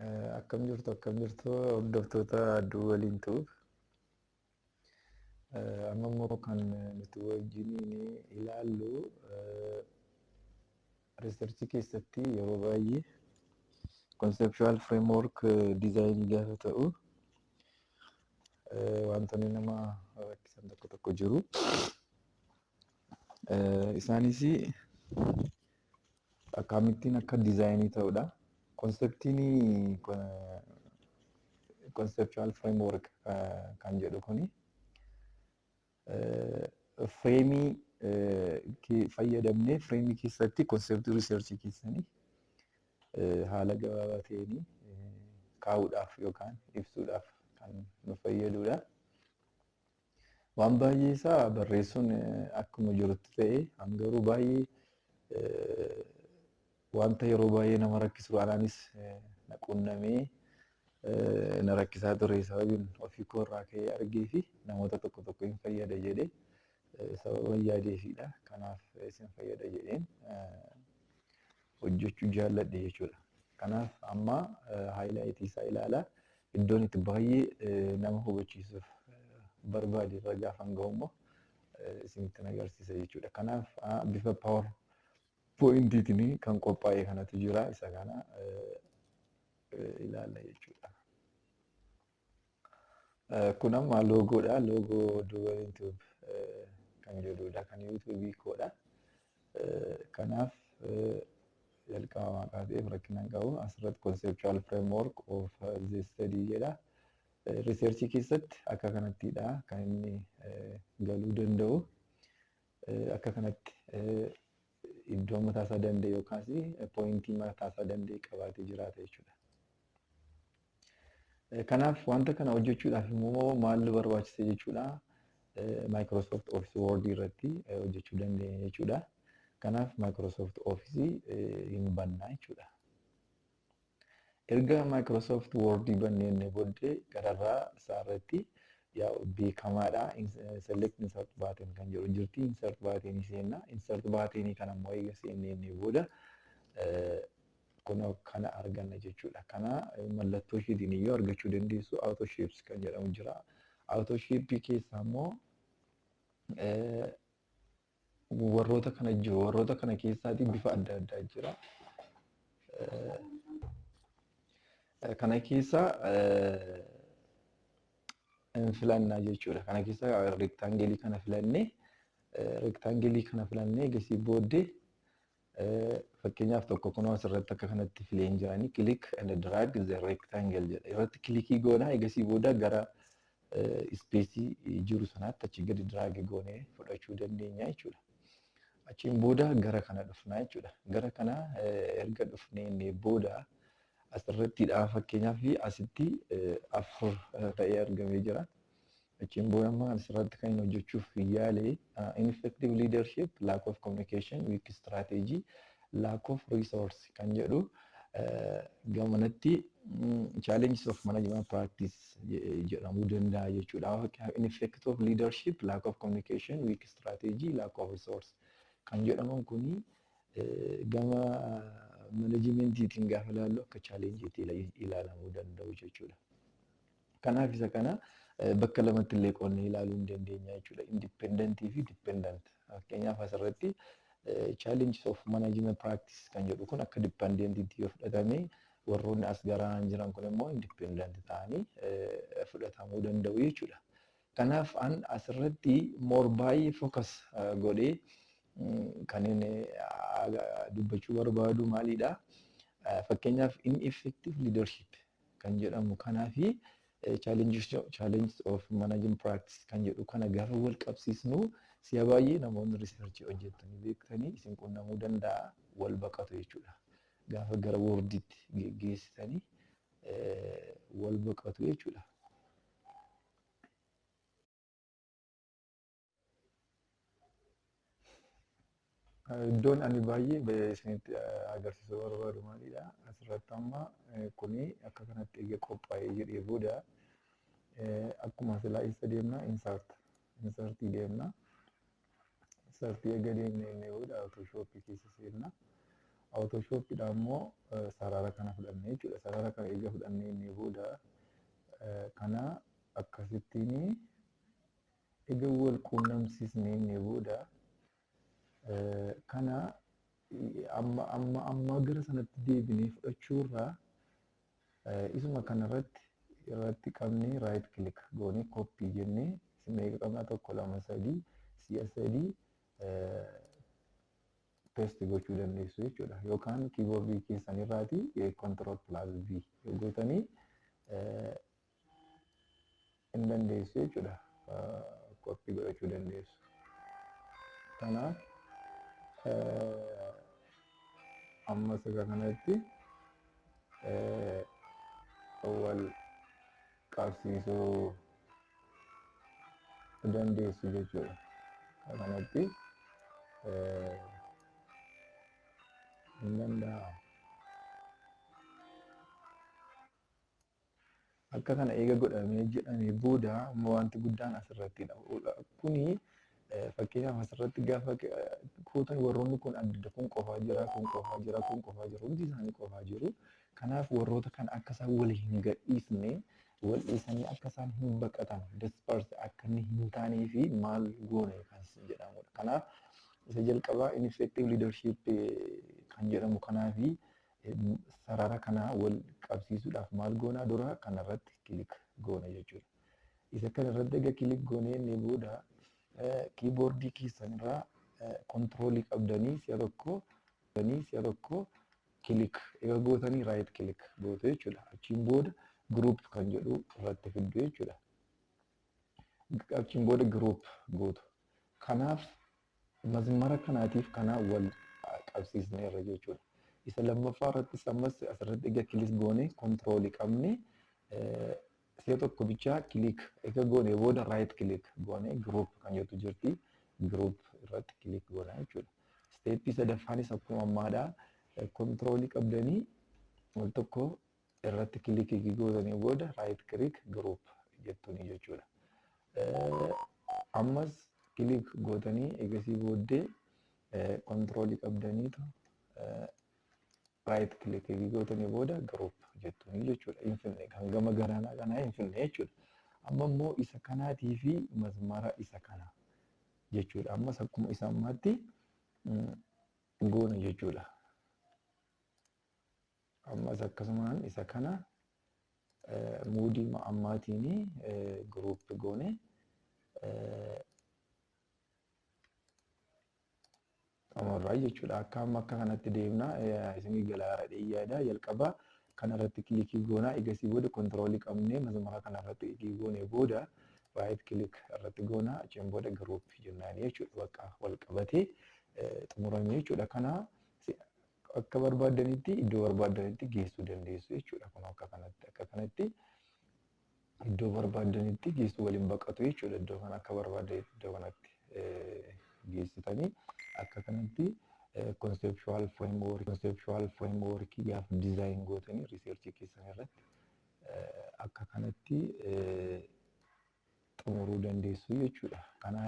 Akkam jirtu, akkam jirtu, hordoftoota Adduu waliin ta'uuf. Amma immoo kan nuti wajjin ilaallu, researchii keessatti yeroo baay'ee conceptual framework design gaafa ta'u wantoonni nama rakkisan tokko tokko jiru. Isaanis akkamittiin akka designii ta'udha. Conceptiin conceptual framework kan jedhu kuni frameii fayyadamnee frameii keessatti conceptii researchii keessanii haala gabaabaa ta'een kaa'uudhaaf yookaan ibsuudhaaf kan nu fayyadudha. Waan baay'ee isaa barreessuun akkuma jirutti ta'e, garuu baay'ee wanta yeroo baay'ee nama rakkisu, anaanis na qunnamee na rakkisaa ture, sababiin ofii koo irraa ka'ee argee fi namoota tokko tokko hin fayyada jedhee sababa yaadeefidha. Kanaaf isin fayyada jedheen hojjechuu jaalladhe jechuudha. Kanaaf amma highlightii isaa ilaalaa, iddoon itti baay'ee nama hubachiisuuf barbaade irra gaafan gahu immoo isinitti agarsiisa jechuudha. Kanaaf bifa power pointiitiin kan qophaa'e kanatu jira, isa kana ilaalla jechuudha. Kun amma logoodha. Logo Duwwaliin Tube kan jedhudha. Kan YouTubeii koodha. Kanaaf jalqaba maqaa ta'eef rakkina hin qabu. Asirratti "conceptual framework of the study" jedha. Researchii keessatti akka kanattidha kan inni galuu danda'u. Akka kanatti iddoo mataasaa danda'e yookaas pointii mataasaa danda'e qabaatee jiraata jechuudha. Kanaaf wanta kana hojjechuudhaaf immoo maal nu barbaachisa jechuudha? Microsoft Office Word irratti hojjechuu dandeenya jechuudha. Kanaaf Microsoft Office hin bannaa jechuudha. Erga Microsoft Word banneen booddee gararraa isaa irratti beekamaadha. Select insert button kan jedhu jirti. Insert button seenna. Insert button kana immoo eega seennee booda kunoo kana arganna jechuudha. Kana mallattoo isheetiin iyyuu argachuu dandeessu. Auto shapes kan jedhamu jira. Auto shape keessaa immoo warroota kana jiru. Warroota kana keessaatii bifa adda addaa jira. Kana keessa hin filannaa jechuudha. Kana keessa rectangleii kana filannee, rectangleii kana filannee gasii booddee, fakkeenyaaf tokko kunoo asirratti akka kanatti fileen jiranii, "click and drag the rectangle" jedha. Irratti clickii goonaa, egasii booda gara spaceii jiru sanaatti achi gadi drag goonee fudhachuu dandeenya jechuudha. Achiin booda gara kana dhufnaa jechuudha. Gara kana erga dhufnee booda asirrattidha, fakkeenyaaf asitti afur ta'ee argamee jira. Achiin booda amma asirratti kan inni hojjechuuf yaale ineffective leadership, lack of communication, weak strategy, lack of resource kan jedhu gamanatti challenges of management practice jedhamuu danda'a jechuudha. Ineffective leadership, lack of communication, weak strategy, lack of resource kan jedhaman kuni gama managementiitiin gaafa ilaallu akka challengeiitti ilaalamuu danda'u jechuudha. Kanaaf isa kana bakka lamatti illee qoonnee ilaaluu hin dandeenya jechuudha. Independentii fi dependent. Fakkeenyaaf asirratti challenges of management practice kan jedhu kun akka dependentiitti yoo fudhatame, warroonni as garaan jiran kun immoo independent ta'anii fudhatamuu danda'u jechuudha. Kanaaf an asirratti more baay'ee focus godhee kan inni dubbachuu barbaadu maalidha? Fakkeenyaaf ineffective leadership kan jedhamu kanaa fi challenges of management practice kan jedhu kana gaafa wal qabsiisnu, si'a baay'ee namoonni researchii hojjetanii beektanii isin qunnamuu danda'a, wal baqatu jechuudha. Gaafa gara Wordiitti geggeessitanii wal baqatu jechuudha. Iddoon ani baay'ee isinitti agarsiisuu barbaadu maalidha? Asirratti amma kuni akka kanatti eega qophaa'ee jedhee booda, akkuma silaa eessa deemna? Insertii deemna. Insertii eega deemnee booda auto shapeii keessa seenna. Photoshopidhaan immoo sarara kana fudhanne jechuudha. Sarara kana eega fudhannee inni booda kana akkasittiin eega wal quunnamsiisnee inni booda kana amma amma amma gara sanatti deebinee fudhachuurraa isuma kanarratti irratti qabnee right click goonee copy jennee, meeqa qabnaa? Tokko, lama, sadii, si'a sadii paste gochuu dandeessu jechuudha. Yookaan keyboardii keessan irraati control plus V yoo gootanii hin dandeessu jechuudha. Copy godhachuu dandeessu. Kanaaf ammas akka kanatti wal qabsiisuu dandeessu jechuudha. Kanatti hin danda'amu. Akka kana eega godhamee jedhamee booda amma wanti guddaan asirrattidha. Kuni fakkeenyaaf asirratti gaafa kuutan warroonni kun adda adda, kun qofaa jira, kun qofaa jira, kun qofaa jira, hundi isaanii qofaa jiru. Kanaaf warroota kan akka isaan wal hin gadhiisne, wal dhiisanii akka isaan hin baqatan, disperse akka inni hin taanee fi maal goone kan jedhamudha. Kanaaf isa jalqabaa ineffective leadership kan jedhamu kanaafi sarara kana wal qabsiisuudhaaf maal goonaa? Dura kanarratti click goona jechuudha. Isa kanarratti egaa click goonee inni booda keyboardii keessan irraa controlii qabdanii si'a tokko click egaa gootanii right click gootu jechuudha. Achiin booda group kan jedhu irratti fiddu jechuudha. Achiin booda group gootu. Kanaaf masmara kanaatiif kana wal qabsiisneerra jechuudha. Isa lammaffaa irrattis ammas asirratti egaa click goone, controlii qabne, si'a tokko bichaa click egaa goone booda right click goone group kan jettu jirti. Group irratti click goona jechuudha. Steppii sadaffaanis akkuma ammaadhaa controlii qabdanii wal tokko irratti clickii gootanii booda right click group jettuuni jechuudha. Ammas click gootanii egasii booddee controlii qabdaniitu right click gootanii booda group jettuuni jechuudha. Hin kan gama garanaa kanaa hin finne jechuudha. Amma immoo isa kanaatii fi masmara isa kana jechuudha. Ammas akkuma isa ammaatti goona jechuudha. Ammas akkasumaan isa kana modeii ammaatiin group goone xumurraa jechuudha. Akka amma akka kanatti deemna isinii galaara yaada. Jalqaba kanarratti clickii goonaa, egasii booda controlii qabnee masmara kanarratti clickii goone booda right click irratti goonaa, achiin booda group jennaani jechuudha. Bakka wal qabatee xumuramee jechuudha. Kana akka barbaaddanitti iddoo barbaaddanitti geessuu dandeessu jechuudha. Kun akka kanatti iddoo barbaaddanitti geessuu waliin baqatu jechuudha. Iddoo kana akka barbaaddanitti iddoo kanatti geessitanii akka kanatti conceptual framework gaafa design gootanii researchii keessan irratti akka kanatti xumuruu dandeessu jechuudha. Kanaaf